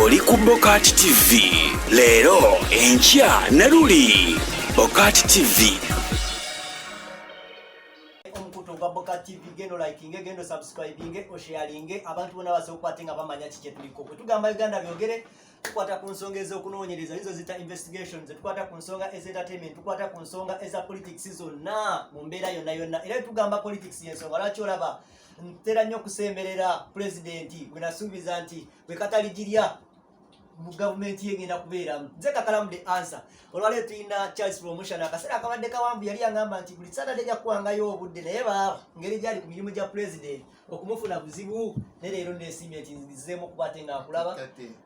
Oli ku Bokat TV leero, enkya ne luli. Bokat TV. Omukutu ogwa Boka TV, genda olikinge, genda osubscribinge, osharinge, abantu bonna basobola okukwate nga bamanya ki kyetuliko. Bwe tugamba Uganda Byogere, tukwata ku nsonga ez'okunoonyereza, izo zita investigations, tukwata ku nsonga ez'entertainment, tukwata ku nsonga eza politics zonna mu mbeera yonna yonna. Era tugamba politics y'ensonga lwaki olaba ntera nnyo okusemberera pulezidenti bwe nasuubiza nti bwe kataligirya mu gavumenti ye ngenda kubeeramu nze Kakalamu The Answer. Olwaleero tulina Charles Promotion. Akaseera akabadde kawanvu, yali yangamba nti buli Saturday ejja kuwangayo obudde, naye baaba ngeri gyali ku mirimu gya pulezidenti, okumufuna buzibu. Ne leero nesiimye nti nzizeemu okuba ate nga nkulaba,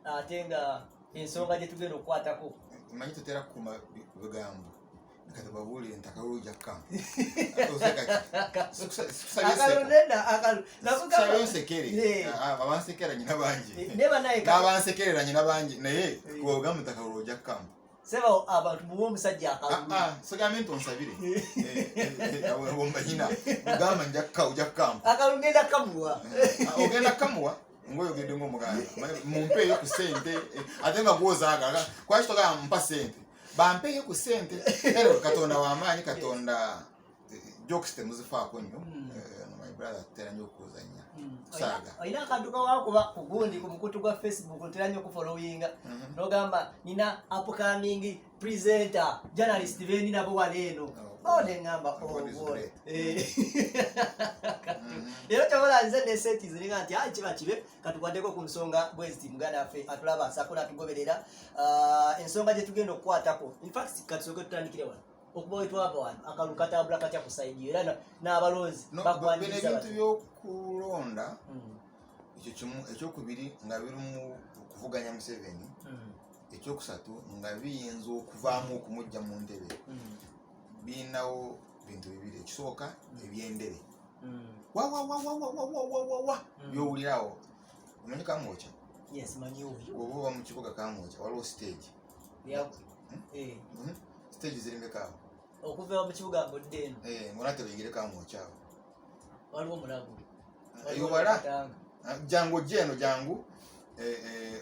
ate nga ensonga gye tugenda okukwatako. Manyi tutera kukuma bigambo, kati babuulire nti akalulu jakkamu. Akalu neda akalu. Nakusabye nsekere, abansekera nyina bangi, n'abansekerera nyina bangi, naye kuogamba nti akalulu ojakkamu. Seba, abantu muwe omusajja akalulu. Sigambe nti onsabire bombanyina, ogamba njakkamu. Akalulu ngenda kamuwa. Ogenda kamuwa ngaoyogedde ngaomuganda, mumpeeyo ku sente, ate nga gwozaagala. Kwaki togamba mpa sente, bampeeyo ku sente? Era Katonda wamaanyi, Katonda jokes temuzifaako nnyo. My brother, tutera nnyo okuzanya, kusaaga. Olina akantu kawakuba ku gundi ku mukutu gwa Facebook, ntera nnyo okufollowinga, nogamba nina upcoming presenter, journalist bendi nabo wano eno. Oh, oh, neŋŋamba God is great. Leero kyobola nze ne seti ziringa nti ayi kiba kibe katukwateko ku nsonga bweziti. Muganda waffe atulaba asako natugoberera. Ah, ensonga gye tugenda okukwatako, infact katusooke tutandikire wano okuba wetwava wano. Akalulu katambula katya ku side yo, era n'abalonzi No, bino bagwaniriza ebintu batya? by'okulonda, ekyo kimu. Ekyokubiri, nga biri mu kuvuganya Museveni. Ekyokusatu, nga biyinza okuvaamu okumujja mu ntebe. Birinawo bintu bibiri. Ekisooka, ebyendere wawawawawawawawawa byowulirawo. Omanyi Kamwokya? Yes, manyi oyo. Oba oba mu kibuga Kamwokya, waliwo stage. Stage ziri mekaawo? Okuva mu kibuga ng'odde eno. Ngona tebeyingire Kamwokya awo. Waliwo Mulago. Eyo wala. Jangu ojje eno, jangu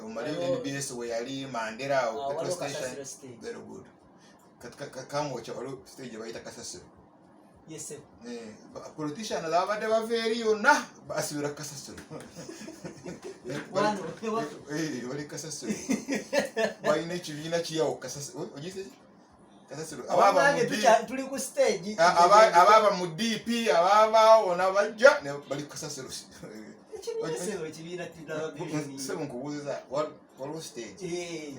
omale. NBS we yali Mandera awo. Ah, Petrol waliwo station. Kasasiro stage. Very good. Kamwokya waliwo stage bayita Kasasiro. Yes, sir. Politician ababadde bava eri yonna basibira Kasasiro. Wano. Bali Kasasiro, balina ekibiina kiyawo Kasasiro. Ogiyise Kasasiro. Abaaba mu Abange, tuli ku stage. Abaaba mu DP, abaabaawo bona bajja ne bali Kasasiro. Ekibiina sebo, ekibiina tulaba vision. Sebo, nkubuuziza, waliwo stage.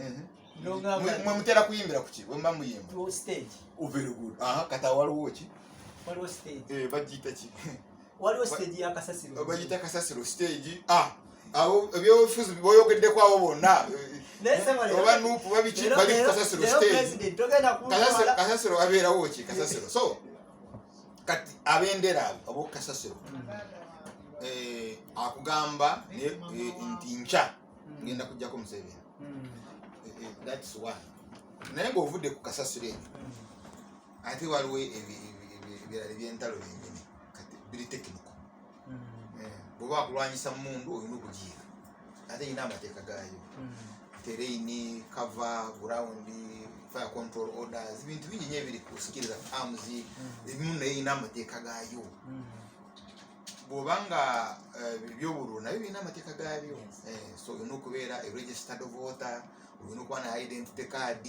Nongamba Mwe mutera kuyimbira kuki bwe muba muyimba? Tuwo stage. Oh, very good. Aha, kata waliwo ki? Waliwo stage. Bagiyita ki? Waliwo stage ya Kasasiro. Bagiyita Kasasiro stage. Ah, abo ebyobufuzi boyogeddeko abo bonna, Naye sebo, oba NUP, oba biki, bali ku Kasasiro leero stage. President togenda kuntwala. Kasasiro abeerawo ki? Kasasiro. So kati abendera abo abokukasasiro, akugamba nti nkya ngenda kujjako Museveni. That's one. Naye ng'ovudde ku kasasiro eyo, ate waliwo ebirala ebyentalo byenyini, kati biri technical. Bw'oba wakulwanyisa mundu, olina okugiyiga, ate erina amateeka gaayo: terrain, cover, ground, fire control orders, bintu bingi nyo ebiri ku skills of arms ebimu, naye erina amateeka gaayo. Bw'obanga ebyobululu nabyo birina amateeka gaabyo. So olina okubeera a registered voter, olina okuba na identity card.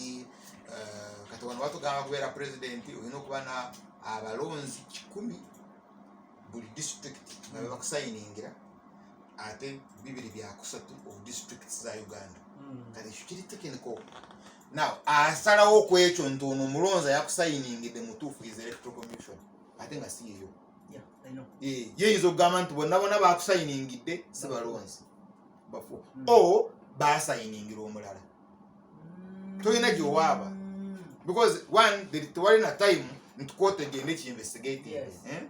Kati wano batugamba kubeera president olina okuba na abalonzi 100 buli district nga bebakusayiningira, ate 2/3 of districts za Uganda. Kati ekyo kiri technical. Now asalawo ku ekyo nti ono omulonzi yakusayiningidde mutuufu is Electoral Commission, ate nga si yeyo. Yeah, I know. Yeyinza okugamba nti bonna bonna bakusayiningidde si balonzi bafu o basayiningira omulala, tolina gyowaaba, because one, tewali na time nti kooti egende kiinvestigating. Eh?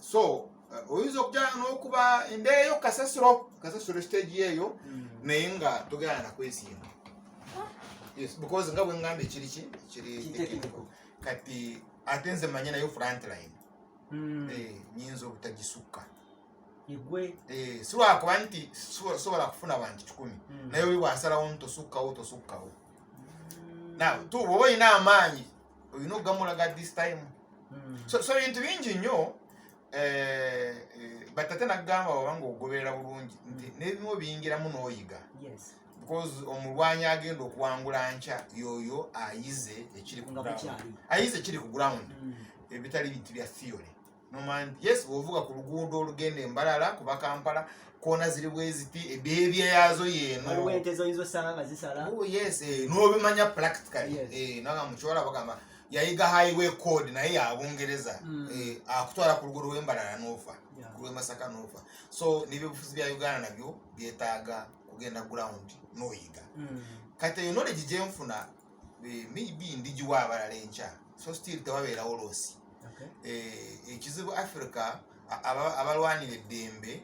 So oyinza okujja n'okuba endeeyo kasasiro, Kasasiro stage eyo, naye nga togenda nakwesimba. Yes, because nga bwe ngambye, kiri ki kiri Kiri technical. technical. Kati ate nze manye nayo frontline, nyinza obutagisukka. Igwe. Eh, si lwakuba nti sobola kufuna bantu 100, naye oli bwasalawo nti tosukkawo, tosukkawo. Now bw'oba olina amaanyi, olina okugamulaga this time. So ebintu bingi nnyo, but ate nagamba oba ngaogoberera bulungi nti n'ebimu biyingiramu n'oyiga, because omulwanyi agenda okuwangula nkya yoyo ayize ekiri ku Nga ground. bukyali. Ayize ekiri ku ground, ebitali bintu bya theory. Nomanya nti yes, bw'ovuga ku luguudo olugenda embalala kuba Kampala, koona ziri bwe ziti, ebehavior yaazo yeeno. Waliwo ente zoyinza osanga nga zisala. Oh, yes, n'obimanya practically. Naga mukyala bagamba yayiga highway code naye yabungereza. Akutwala ku luguudo lw'embalala n'ofa, ku lw'emasaka n'ofa. So n'ebyobufuzi bya Uganda nabyo byetaaga kugenda ground n'oyiga. Kati eyo knowledge gyenfuna, maybe ndigiwa abalala enkya, so still tewabeerawo loss. Ekizibu Africa, abalwanira eddembe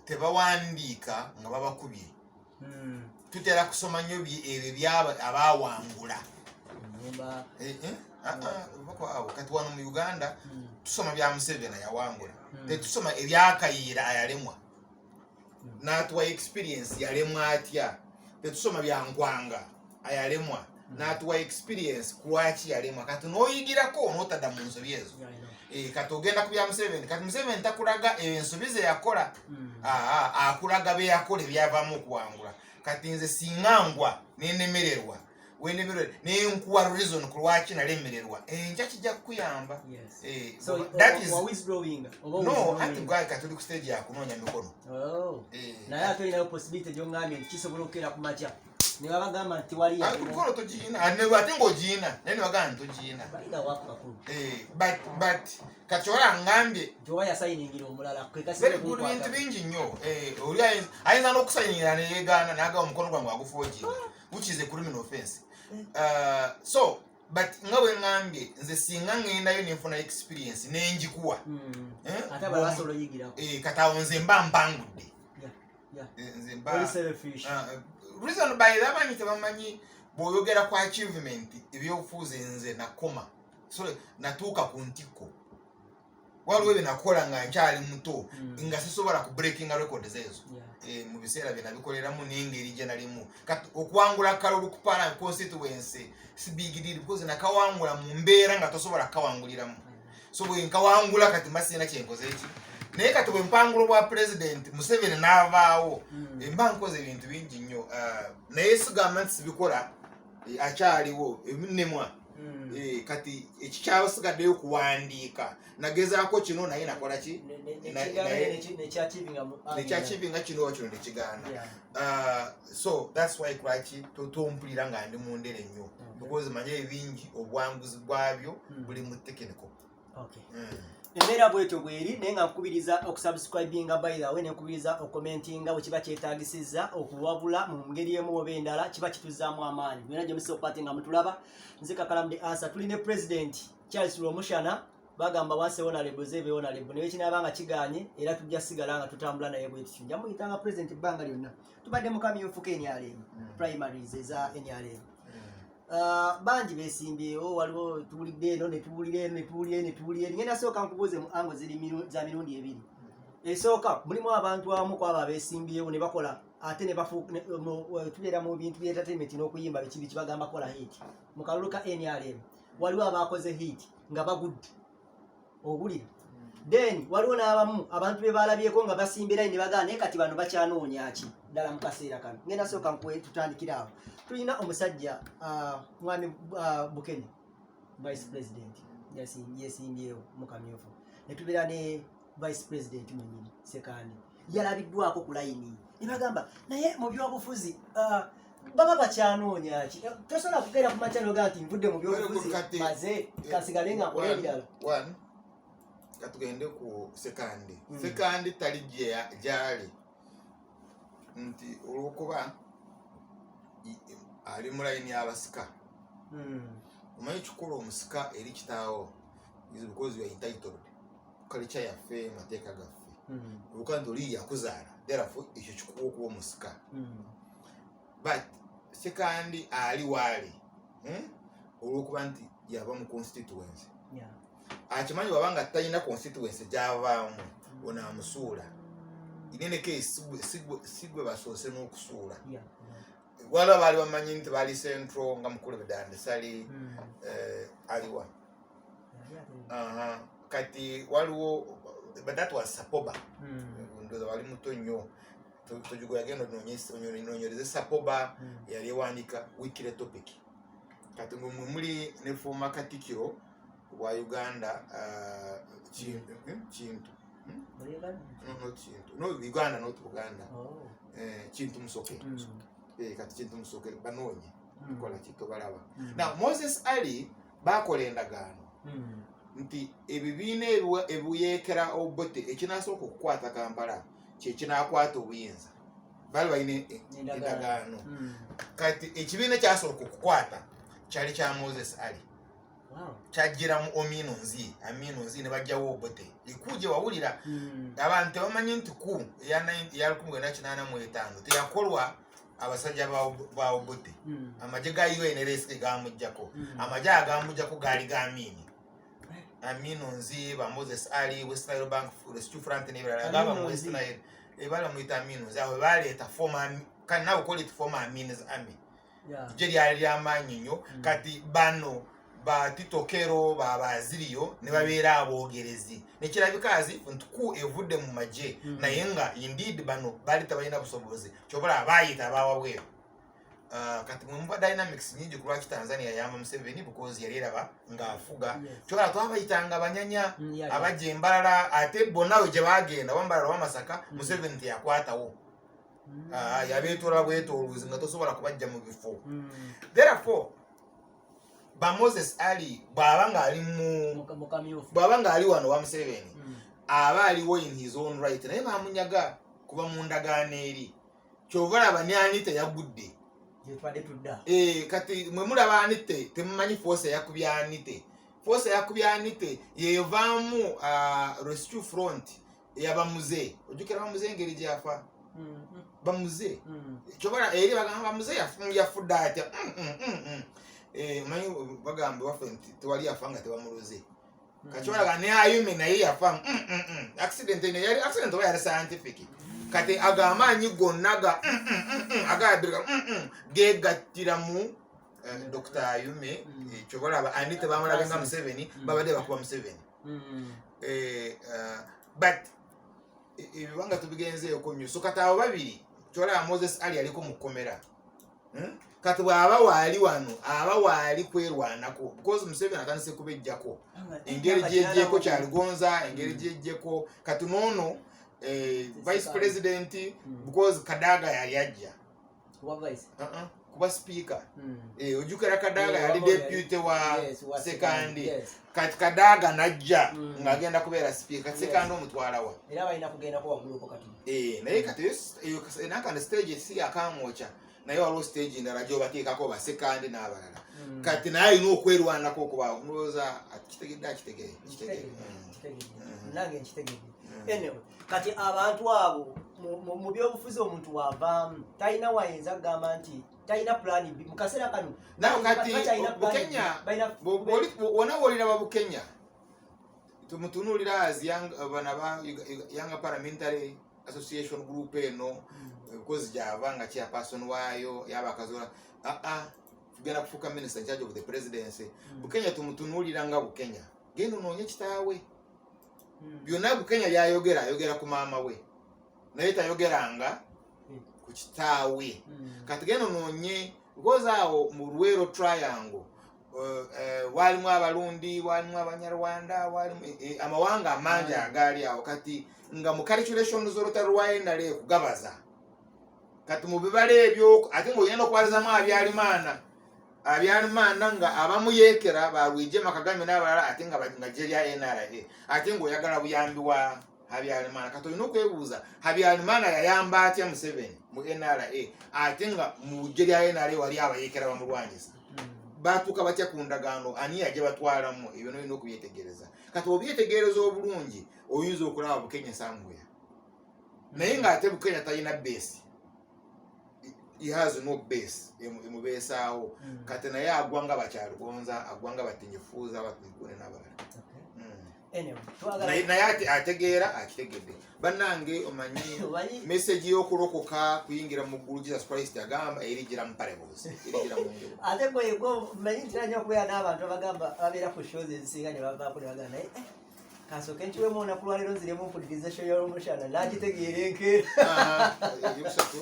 tebawandiika nga babakubye. Tutera kusoma nnyo ebyo byaba abawangula. Nyumba. Eh, eh, ah, ah, bako awo. Kati wano mu Uganda tusoma bya Museveni yawangula, tetusoma ebyakayiira ayalemwa n'atuwa experience yalemwa atya. Tetusoma bya Nkwanga ayalemwa n'atuwa experience kulwaki yalemwa. Kati n'oyigirako n'otadda mu nsobi ezo. Yeah, I know. Kati ogenda ku bya Museveni. Kati Museveni takulaga ensobi ze yakola. Aa, akulaga bye yakola ebyavaamu okuwangula. Kati nze singa ngwa nenemererwa, wenemererwa nenkuwa reason ku lwaki nalemererwa, enkya kijja kukuyamba. So, That is wa withdrawing oba no withdrawing? Anti gwaye kati tuli ku stage yakunoonya mikono. Oh. Naye ate olinayo possibility gyongambye nti kisobola okukeera ku makya ne babagamba nti tewali. Ah, mikono togiina. Ah, ate ng'ogiina naye nebagamba nti togiina. Balina wako bakulu. But kati ola ngambye nti oba yasayiningira omulala. Very good. Bintu bingi nnyo. Oli ayinza n'okusayinira neyegaana nagaba omukono gwange agufoojinga, which is a criminal offense. So but nga bwe ŋŋambye, nze singa ŋŋendayo nenfuna experience nenjikuwa. Eh, Ate abalala basobola oyigirako. Kati awo nze mba mpangudde. Nze mba Oli selfish. Ah, reason by the abaanyi tebamanyi, bw'oyogera ku achievement, ebyobufuzi, nze nakoma, so natuuka ku ntikko. Waliwo ebyo nakola nga nkyali muto nga sisobola ku breakinga records ezo. Mu biseera bye nabikoleramu n'engeri gye nalimu. Kati okuwangula kalulu ku para constituency si big deal, because nakawangula mu mbeera nga tosobola kukawanguliramu. So bwe nkawangula kati mba sirina kyenkoze eki, naye kati bwe mpangula obwa president, Museveni n'avaawo, mba nkoze ebintu bingi nnyo. Ah, naye sigamba nti sibikola, akyaliwo ebinemwa. Kati ekikyasigaddeyo kuwandiika, nagezaako kino naye nakola ki? Nekyachievinga. Nekyachievinga kino oba kino nekigaana. So that's why lwaki tompulira nga ndi mu ndere nnyo, because manye ebingi obwanguzi bwabyo buli mu technical. Embeera bwetyo bweri, naye nga nkubiriza okusubscribinga, by the way, nenkubiriza okucommentinga bwe kiba kyetagisizza okuwabula mu ngeri emu oba endala, kiba kituzaamu amaanyi. Mwena gye musobola okuba nga mutulaba, nze Kakalamde Ansa. Tuli ne President Charles Rwomushana. Bagamba once honorable zebe honorable, naye kinaaba nga kiganye era tujja sigala nga tutambula naye bwe tutyo. Nja muyitanga president ebbanga lyonna. Tubadde mu kamyufu ka NRM, primaries eza NRM. Bangi besimbyewo, waliwo tuwulidde eno netuwulira eno netuwulira eno netuwulira eno. Ngenda sooka nkubuuze mu ango ziri za mirundi ebiri. Esooka, mulimu abantu abamu kwabo abesimbyewo ne bakola ate ne tubeera mu bintu bya entertainment n'okuyimba, biki biki, bagamba kola hit. Mu kalulu ka NRM waliwo abakoze hit nga bagudde, owulira? Then waliwo n'abamu abantu be balabyeko nga basimbirayo ne bagamba, naye kati bano bakyanoonya ki ddala mu kaseera kano? Ngenda sooka nkuwe, tutandikire awo. Tulina omusajja, mwami Bukene, vice president, yesimbyewo mu kamyufu, ne tubeera ne vice president mwenyini Sekandi, yalabiddwako ku layini, ne bagamba naye mu byobufuzi, baba bakyanoonya ki? Tosobola kugeera ku makya nogaa nti nvudde mu byobufuzi, maze kasigale nga nkola ebirala. One, katugende ku Sekandi. Sekandi tali gyali nti olwokuba ali mu layini y'abasika. Omanyi kikulu omusika eri kitaawo is because you are entitled. Culture yaffe, mateeka gaffe, olwokuba nti oli yakuzaala, therefore ekyo kikuwa okuba omusika. But Sekandi ali waali, eh? Olwokuba nti yava mu constituency. Akimanyi wabanga talina constituency gyavaamu, ono amusuula. In any case, sigwe basoose n'okusuula. Waliwo baali bamanyi nti baali central nga mukulu Bidandi Ssali. Aliwa? Aha. Kati waliwo, but that was Sapoba. Ndowooza wali muto nnyo. Tojugo yagenda onoonyereze Sapoba. Yali ewandiika weekly topic. Kati mwe muli ne former katikiro wa Uganda, Kintu, Kintu. Muri Uganda? No, not Kintu, no, Uganda, not Buganda. Oh. Kintu Musoke. Kati Kintu Musoke banoonye kola kito balaba. Now Moses Ali bakola endagaano nti ebibiina ebiyeekera Obote ekinasooka okukwata Kampala kyekinakwata obuyinza. Baali balina Endagaano. endagaano. Kati ekibiina ekyasooka okukwata kyali kya Moses Ali. Kyajjira mu Omino Nzi, Amino Nzi, ne bajjawo Obote ekuje wawulira. Abantu tebamanyi nti ku eya 1985 teyakolwa abasajja ba Obote. Amagye ga UNLS ge gamugjako. Amagye agamugjako gaali ga Amini, Amino Nzi, ba Moses Ali, West Nile Bank Rescue Front n'ebirala. Amino Gaba mu West Nzi. Nile ebala muyita Amino Nzi. Awo baleeta former, can now call it former Amin's army. Ejje lyali lyamaanyi nnyo. Kati bano ba Tito Okello babaziriyo ne babeera aboogerezi nekirabika azi nti ku evudde mu magye. Naye nga indeed bano baali tebalina busobozi, kyobola baayita abawabweru. Kati mwemuva dynamics nyingi ku lwaki Tanzania yayamba Museveni, because yali eraba ng'afuga. Kyobola twabayitanga banyanya abajja embalala, ate bonna we gye bagenda wambalala wamasaka. Museveni teyakwatawo. Ah, yabeetoola bwetooluzi nga tosobola kubajja mu bifo. Therefore ba Moses Ali bw'aba ng'ali mu Mukamyufu. Bw'aba ng'ali wano wa Museveni, aba aliwo in his own right, naye bamunyaga kuba mu ndagaano eri. Kyova laba ne Anite yagudde. Gyetwadde tudda. Kati mwe mulaba Anite temumanyi force eyakubya Anite. Force eyakubya Anite yevaamu Rescue Front eyabamuze. Ojjukira bamuze engeri gyafa? Bamuze kyobala eri bagamba bamuze yafudde atya? Omanyi bagamba waffe nti tewali yafa nga tebamuloze. Kakyolaga ne Ayume naye yafa accident. Eno yali accident oba yali scientific? Kati ago amaanyi gonna ga agabirika gegattira mu Dr Ayume. Kyobalaba ani tebamulaga nga Museveni. Babadde bakuba Museveni. But ebibanga tubigenzeeko nnyo. So kati abo babiri, kyolaba Moses Ali aliko mu kkomera. Kati bw'aba waali wano aba waali kwerwanako because Museveni atandise kubejjako engeri gyejjeko Kyaligonza, engeri gyejjeko kati noono vice president, because Kadaga yali ajja Kuba vice. Uh-uh, kuba speaker. Ojjukira Kadaga yali deputy wa Yes, wa Sekandi. Yes. Kati Kadaga najja ng'agenda kubeera speaker. Kati Sekandi omutwalawa? Era balina kugendako wagguluko kati. Naye kati eyo nakandi stage si yakamwokya, naye waliwo stage endala gyobateekako basekandi n'abalala. Kati naye alina okwerwanako okuba ndowooza akitegedde, akitegere. Nkitegedde, nkitegedde. Nange nkitegedde. Anyway, kati abantu abo mu byobufuzi omuntu wavaamu talina wayinza kugamba nti talina plan B mu kaseera kano. Nawe kati Bakyalina plan B. Bukenya Balina wona woliraba Bukenya tumutunuulira as young, bana ba Young Parliamentary Association group eno, because gyava nga chairperson waayo yaba akazola aa tugenda kufuuka minister in charge of the presidency. Bukenya tumutunuulira nga Bukenya genda onoonye kitaawe. Byonna Bukenya byayogera ayogera ku maama we, naye tayogeranga ku kitaawe. Kati genda onoonye because awo mu Luweero Triangle walimu Abalundi, walimu Abanyarwanda, walimu amawanga amangi agaali awo. Kati nga mu calculation z'olutalo lwa NRA kugabaza kati mu bibala ebyo, ate ng'ogenda okubalizamu Abyalimaana, Abyalimaana nga abamuyeekera balwijema Kagame n'abalala, ate nga gye lya NRA, ate ng'oyagala buyambi wa Habyarimana. Kati olina okwebuuza, Habyarimana yayamba atya Museveni mu NRA, ate nga mu ggye lya NRA wali abayeekera bamulwanyisa? Batuuka batya ku ndagaano? Ani yajja batwalamu? Ebyo nolina okubyetegereza. Kati obyetegereza obulungi oyinza okulaba Bukenya somewhere, naye ng'ate Bukenya talina base. He has no base emubeesaawo. Kati naye agwa nga Bakyalugonza, agwa nga Batinyifuuza, Batimukune n'abalala. Anyway, twagala Naye ategeera akitegedde. Bannange, omanyi Omanyi- message y'okulokoka, kuyingira mu ggulu, Jesus Christ agamba erigira mu parables, erigira mu ngero. Ate gwe manyi ntera nnyo okubeera n'abantu abagamba babeera ku shows ezisinga ne bavaako ne bagamba, naye kasooke nkiwemu olunaku lwaleero, nziremu mpulirize show y'Olwomushana, nagitegeera enkeera. Ah, eyokusatu.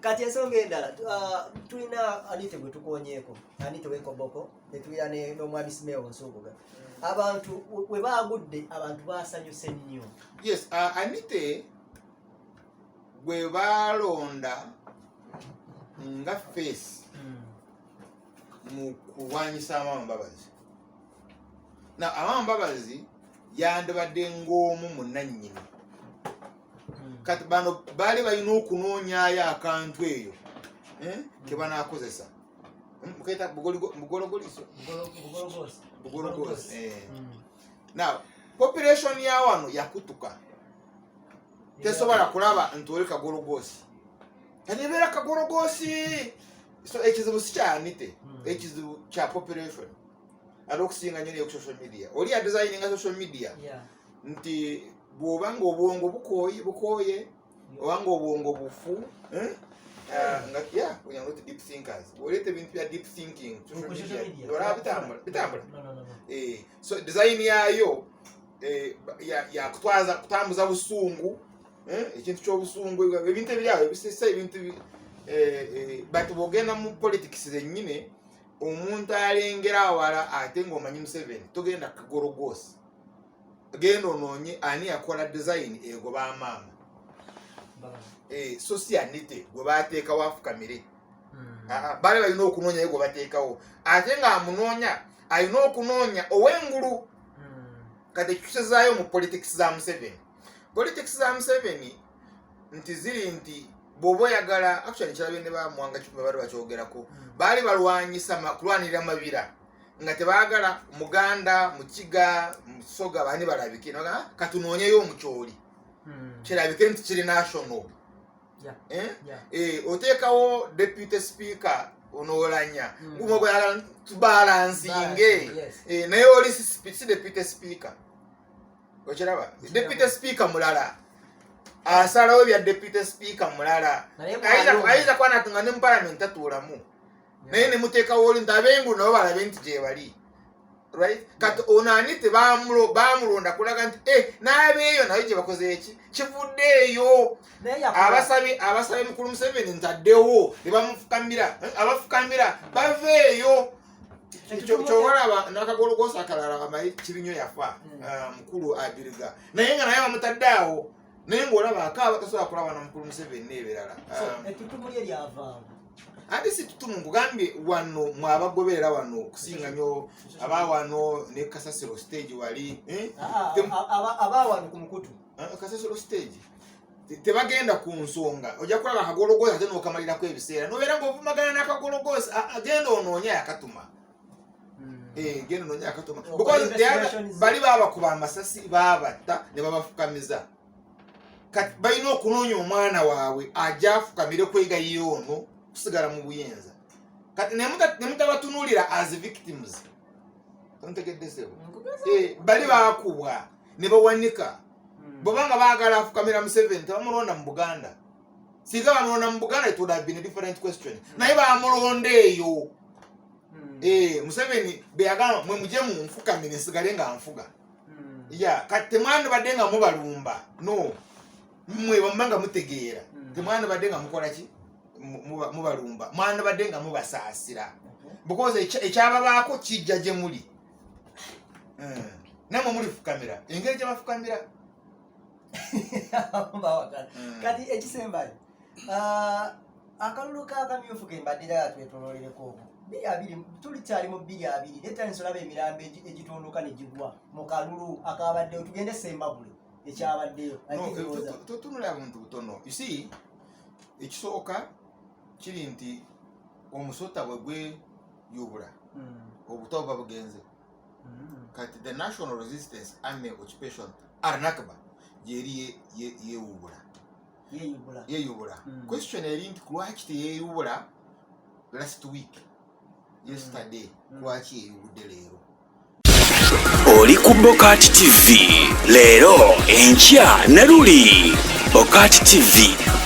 Kati ensonga endala, tulina Anite gwe tukonyeeko, Anite wekoboko, netulina n'omwami Simeo Nsubuga. Abantu we baagudde, abantu basanyuse nnyo. Yes, Anite gwe balonda nga face mu kulwanyisa Amama Mbabazi. Na Amama Mbabazi yandibadde ng'omu munannyini. Kati bano baali balina okunoonyayo akantu eyo, eh, ke banaakozesa. Mukaita bugologoliso. Bugologosi. Bugologosi, eh. Now population ya wano yakutuka, tesobola kulaba nti oli kagologosi, kati ebeera kagologosi. So ekizibu si kyanite, ekizibu kya population, ate okusinga nyo neyo ku social media. Oli yadesigninga social media nti bw'oba nga obwongo bukooye bukooye, oba nga obwongo bufu, eh? Ah, nga yeah, we are not deep thinkers. Oleeta ebintu bya deep thinking social Ku social media, media. olaba bitambula bitambula. No. So design yayo yakutwaza kutambuza busungu, ekintu ky'obusungu, ebintu ebiryawo ebisesa ebintu but bw'ogenda mu politics zennyini, omuntu alengera awala, ate ng'omanyi Museveni, togenda kagorogosi, genda onoonye ani yakola design egoba amaama. So si Anite gwe bateekawo afukamire. Ah, ah, baali balina okunoonya ye gwe bateekawo, ate ng'amunoonya alina okunoonya ow'engulu. Kati ekitusezaayo mu politics za Museveni, politics za Museveni nti ziri nti bw'oba oyagala, actually nkirabye ne Bamuwanga Kitume baali bakyogerako, baali balwanyisa kulwanirira Mabira nga tebaagala Muganda, Mukiga, Musoga, bani balabike. Nabagamba, "Ah, katunoonyeyo Omukyoli kirabike nti kiri national." Eh? Eh, oteekawo deputy speaker onoolanya gumwe tubalansinge. Balance, yes. Eh, naye oli si deputy speaker, okiraba? Deputy speaker mulala asalawo bya deputy speaker mulala. Naye Ayinza kuba natunga ne mu parliament tatuulamu, naye nemuteekawo oli nti ab'engulu nabo balabe nti gye bali, right? Kati ono ani bamulonda kulaga nti eh, n'abeeyo nayo gye bakoze eki kivuddeeyo. Naye yakola- Abasabye mukulu Museveni ntaddewo ne bamufukamira, abafukamira baveeyo. Kyobalaba nakagologosa akalala bamanyi kibinyo yafa. Ah, mukulu Abiriga naye nga naye bamutadde awo, naye ngaolaba akaaba tasobola kulaba na mukulu Museveni n'ebirala. So, Ah, ettutumu lye lyavaawo. Ate si tutumu, nkugambye wano mwabagoberera wano okusinga nnyo aba wano ne kasasiro stage wali, eh? Ah, aba wano ku mukutu. Ah, kasasiro stage tebagenda ku nsonga. Ojja kulaba akagologosi ate nokamalirako ebiseera nobeera ngaovumagana n'akagologosi. Ah, ah, genda onoonye akatuma. Eh, genda onoonye akatuma. Okola Because investigations. bali babakuba amasasi, babatta ne babafukamiza. Kati balina okunoonya omwana waabwe ajja afukamire kwegayira ono kusigala mu buyinza. Kati nemutabatunulira as victims, tontegedde sebo? Eh, bali bakubwa ne bawanika. Bwebanga baagala afukamira Museveni, tebamulonda mu Buganda. Singa bamulonda mu Buganda, it would have been a different question, naye bamulonda eyo. Eh, Museveni beyagamba mwe mujye munfukamire nsigale nga nfuga. Ya kati temwandibadde nga mubalumba, no mmwe bamma nga mutegeera. Temwandibadde nga mukola ki? Mubalumba, mwandibadde nga mubasaasira because ekyababaako kijja gye muli. Nammwe mulifukamira engeri gye bafukamira. Bawakana. Kati ekisembayo, ah, akalulu kakamyufu ke mbaddira twetololereko okwo 20, tulikyali mu 20, naye tandisa olaba emirambo egitondoka ne gigwa mu kalulu akabaddeyo. Tugende Sembabule, ekyabaddeyo. I No, think eh, ndowooza- totunula buntu butono. You see, ekisooka kiri nti omusota bwe gweyubula, obuto buba bugenze. Kati the National Resistance Army Occupation, arnakba, gyeri yewubula. Yeeyubula. Yeyubula. Question eri nti lwaki teyeyubula last week, yesterday? Lwaki yeyubudde leero? Oli ku Bokati TV leero, enkya ne luli. Bokati TV.